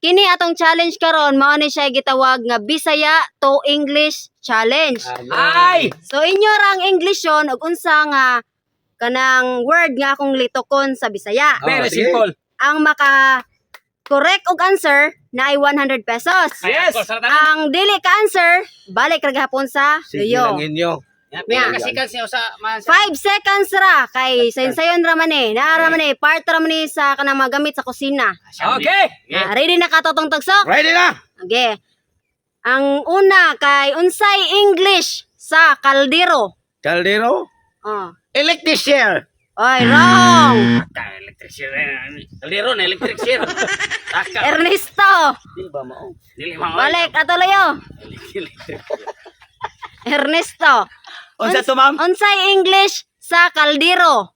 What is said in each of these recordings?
Kini atong challenge karon mao ni siya gitawag nga Bisaya to English challenge. Ay! So inyo ra ang English yon ug unsa nga kanang word nga akong litokon sa Bisaya. Very Oh, sige. simple. Ang maka correct og answer na ay 100 pesos. Yes! Ang dili ka answer, balik ra gihapon sa Sige luyo. lang inyo. Yeah. Kasikan siya sa man sa 5 seconds ra kay sayon ra man eh. Naa ra man eh, part ra man eh sa kanang magamit sa kusina. Okay! Ah, ready na ka, Totong Tagsok? Ready na! Okay. Ang una kay unsay English sa kaldero? Caldero? Oh. Electric chair. Oy, wrong. Electric chair. Kaldero na electric chair. Taka. Ernesto. Di ba mao? Dili mao. Balik ato layo. Ernesto. Unsa to, ma'am? Unsay English sa kaldero?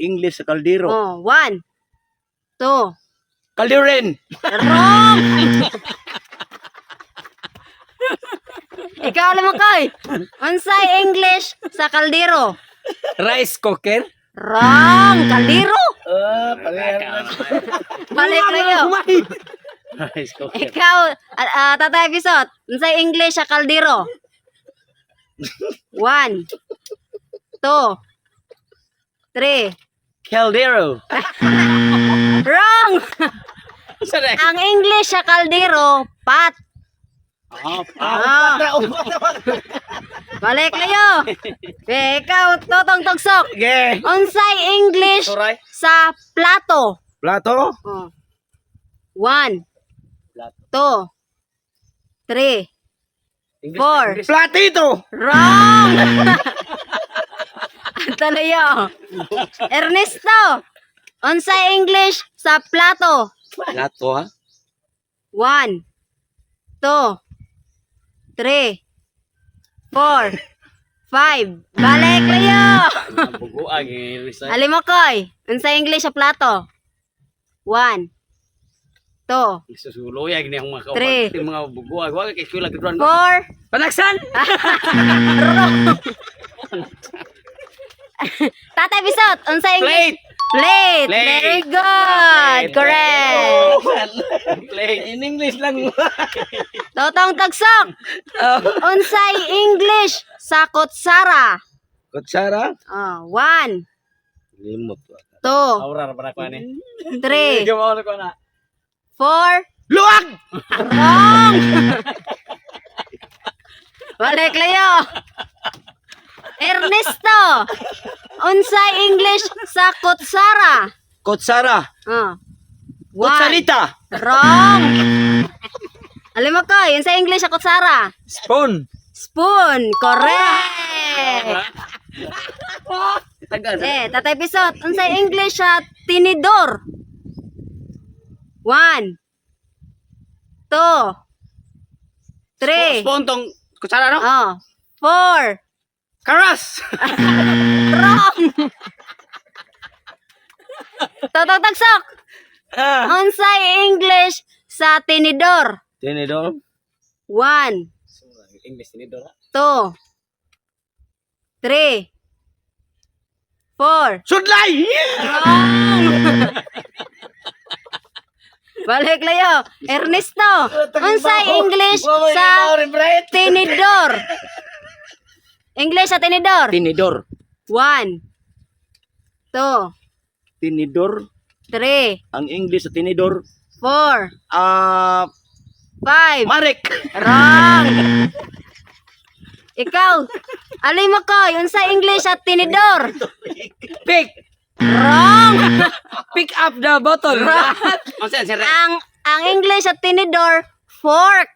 English sa kaldero. Oh, one, two. Kaldiren! Wrong. Ikaw alam mo koy. Unsay English sa kaldero? Rice cooker? Wrong, kaldero. Ah, pareha. Balik layo. Rice cooker. Ikaw, Tatay Pisot, unsay English sa kaldero? One, two, three. Caldero. Wrong! Sa na. Ang English sa kaldero, pot. Oh, Ah. Balik kayo. Eh, ikaw, Totong Togsok. Okay. Unsay English Suray. sa plato? Plato? Oh. One, two, three, four. Platito! Wrong! Ang Ernesto, unsay English sa plato? Plato ha? One, two, three, four, five. Balik kayo! Buguag eh. Alimokoy, unsay English sa plato? One, two, Susuloy ni ang mga Three. kauban. Mga buguag wa kay eskwela gudran. four, Panaksan! wrong. Tatay Bisot, unsay English? Plate. Plate. Plate. Very good. Plate. Correct. Plate. In English lang. Totong Tagsok. Unsay English sa kutsara? Kutsara? Oh, one, Limot. two, Aura ra para ko ani. three, Gawa ko na. four. Luwag! Wrong! Balik layo. Ernesto, unsay English sa kutsara? Kutsara. Oh. One. Kutsarita. Wrong! Alam mo ko, yun sa English sa kutsara. Spoon! Spoon. Correct! Tagal. Eh, Tatay Pisot, unsay English sa tinidor? One, two, three, Spoon tong kutsara no? oh, four. Karas. Wrong! Totong Tagsok, Ah. unsay English sa tinidor? Tinidor. One, English ni Dora. two, three, four. Sudlay! Wrong! Balik layo. Ernesto, unsay English sa tinidor? English sa tinidor. Tinidor. One, two, Tinidor. three, Ang English sa tinidor. four, Ah, five. Marek. Wrong! Ikaw, alay mo ko, unsay English sa tinidor? Pick! Wrong! Pick up the bottle! Unsa sir? Ang English sa tinidor, fork.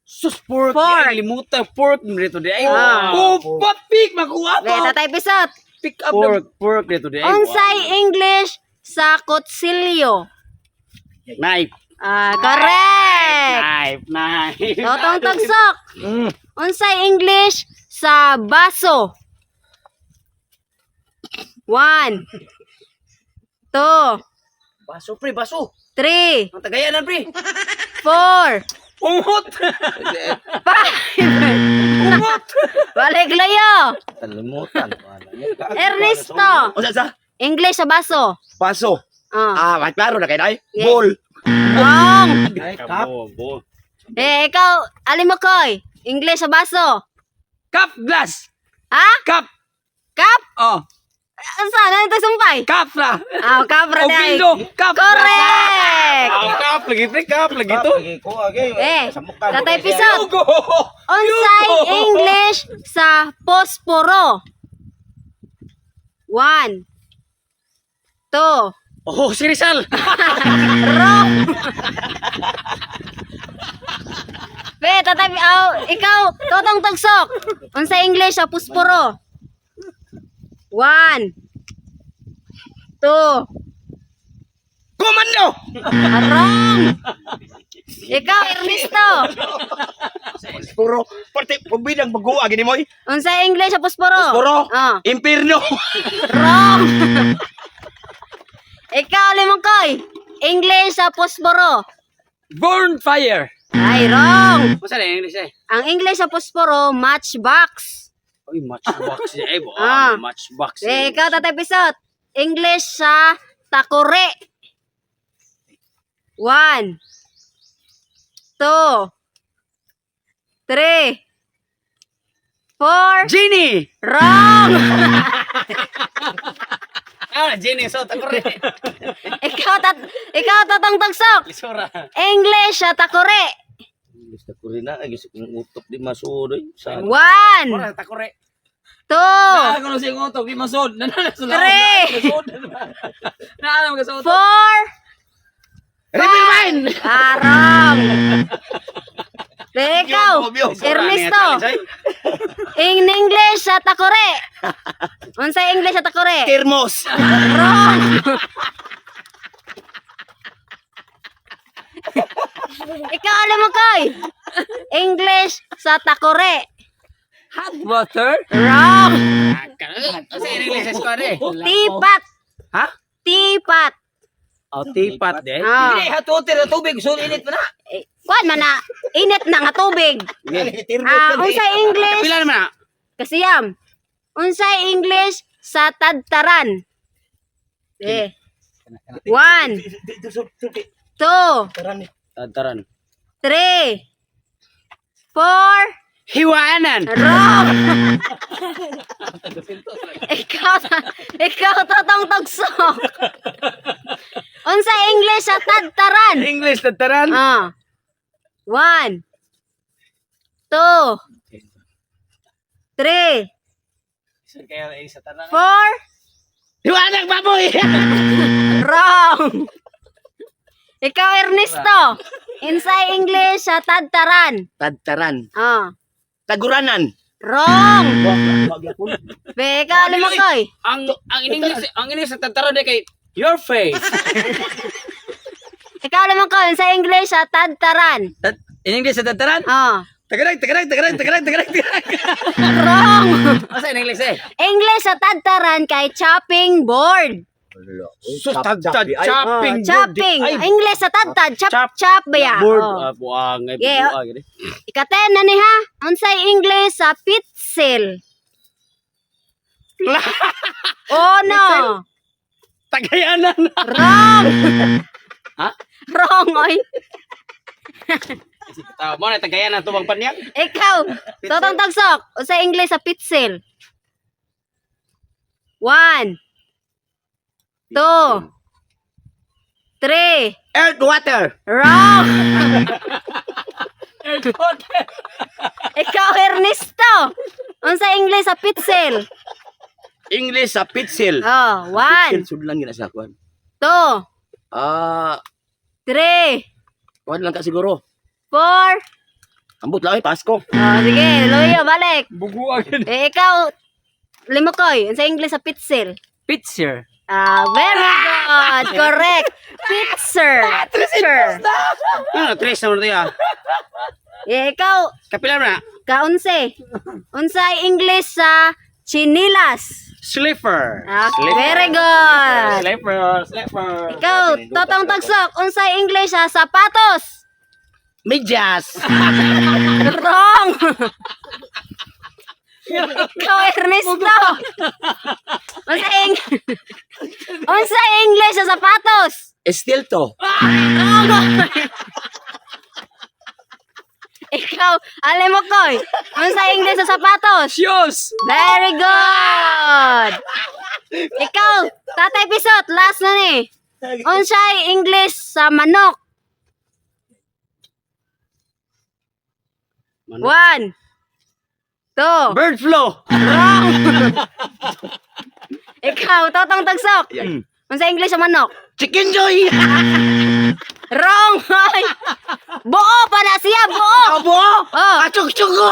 Sus pork. Pork. Ay, limutan pork dito di ay. Ah. Oh, pa-pick! Makuha Okay, po! Tatay Pisot. Pick up the... Pork, pork dito di. Unsay English sa kutsilyo? Knife. Ah, correct. Knife, knife. Totong Tagsok. Unsay English sa baso? One, two, Baso pre, baso. three, Ang tagayanan pre. four, Ungot! five. Ungot! Balik layo. Kalimutan. Ernesto. Unsa sa? English sa baso. Paso. Ah. Ah, klaro na kay dai. Yeah. Ball. Wrong. Wrong. Ay, cup. Kabobo. Eh, ikaw, Alimokoy. English sa baso. Cup glass. Ha? Cup. Cup? Oh, Unsa na ito sumpay? cup ra. Ah, cup ra O dai. pindo. Cup. Correct. Ah, cup lagi pre, cup lagi to. Lagi ko agay. Eh, Sa mukha. Tatay Pisot. Yugo. Unsay Yugo. English sa posporo? 1, 2, Oh, si Rizal. Wrong. Be, tatay, aw, ikaw, totong tagsok. Unsa English sa posporo? 1, 2, Komando. Wrong. Ikaw, Ernesto. Puro parte pubidang baguha gini moy. Unsa English sa posporo? Puro. Ah. Impierno. Wrong. Ikaw, Limongkoy. English sa posporo. Burn fire. Ay, wrong. Unsa na English eh? Ang English sa posporo, matchbox. Uy, matchbox eh. Ay, Ah. matchbox. Eh, ikaw, Tatay Pisot. English sa takore. 1, 2, 3, 4. Genie. Wrong! Ah, Jenny, so takore. Ikaw, Tatang Tagsok. Lisura. English sa takore. English takore na ay gusto kong utok di masuod oy. Sa 1, Ora takore. 2, Naa ko na siyang utok. Di masod. Nanana sa laon. Three. Naa na magasuot. 4, Repeat. Wrong. Eh, ikaw, Ernesto. In English sa takore. Unsa English sa takore? Termos. Wrong. Ikaw alam mo, Koy. English sa takore. Hot water. Wrong. Unsa English sa squad eh? Tipat. Ha? Tipat. Oh, tipat de. Ah. Hindi, hot water na tubig. So, init pa na. Eh, kuwan man na. Init na nga tubig. Ah, unsa English? Pila naman na? Kasiyam. Unsa English sa tadtaran? Eh. 1, 2, Tadtaran. 3, 4, Hiwaanan. Wrong! Ikaw totong tagsok. Unsa English sa tadtaran? English tadtaran. Ah. 1, 2, 3, Kaya sa tanan. 4, Hiwaanang baboy. Wrong! Ikaw, Ernesto. Inside English sa tadtaran. Tadtaran. Ah. Taguranan. Wrong! Be, ikaw, Lumakoy. Ang English sa tadtaran de kay your face. Ikaw, Lumakoy. Inside English sa tadtaran. In English sa tataran? Ah. Tagarag, tagarag, tagarag, tagarag, tagarag, tagarag. Wrong! Unsa in English eh? English sa tadtaran kay chopping board. Sus tadtad chopping Oh, chopping. English sa tadtad. Chop, Chop. chop ba ya? Board. Oh. Ah, buang ay Yeah. buang gini. Ikaten na ni ha. Unsay English sa pitsil? Oh no. Tagayanan. Wrong. Ha? Wrong oy. Tao mo na tagayanan tubang panyang. Ikaw, totong tagsok. Unsay English sa pitsil? 1, 2, 3. Earth water. Wrong. Earth water. Ikaw, Ernesto. Unsa English sa pitsil? English sa pitsil. Oh, 1, Pitsil sudlan gina sa kuan. 2, Ah, 3, kuan lang ka siguro. 4. Ambot lang ay Pasko. Oh, sige, Luyo, balik. Buguan. Eh, ikaw, Limokoy, unsa English sa pitsil? Pitcher. Ah, very good. Correct. Pitzer. Pitzer. Ano tres naman to ya. Eh, ikaw, Kapila na. kaunse. Unsay English sa chinilas? Slipper. Ah, very good. Slipper, slipper. Ikaw, totong tagsok, unsay English sa sapatos? Medyas. Wrong. Ikaw, Ernesto. Unsay English sa sapatos? Still to. Ikaw, alam mo, Koy. Unsa English sa sapatos? Shoes. Very good! Ikaw, Tatay Pisot, last na ni. Unsay English sa manok? Manok. One, two, Bird flu. wrong! Ikaw, Totong Tagsok. Unsa English sa manok? Chicken joy! Wrong! Ay! Buo pa na siya, buo! Abo! Oh. Achok-choko!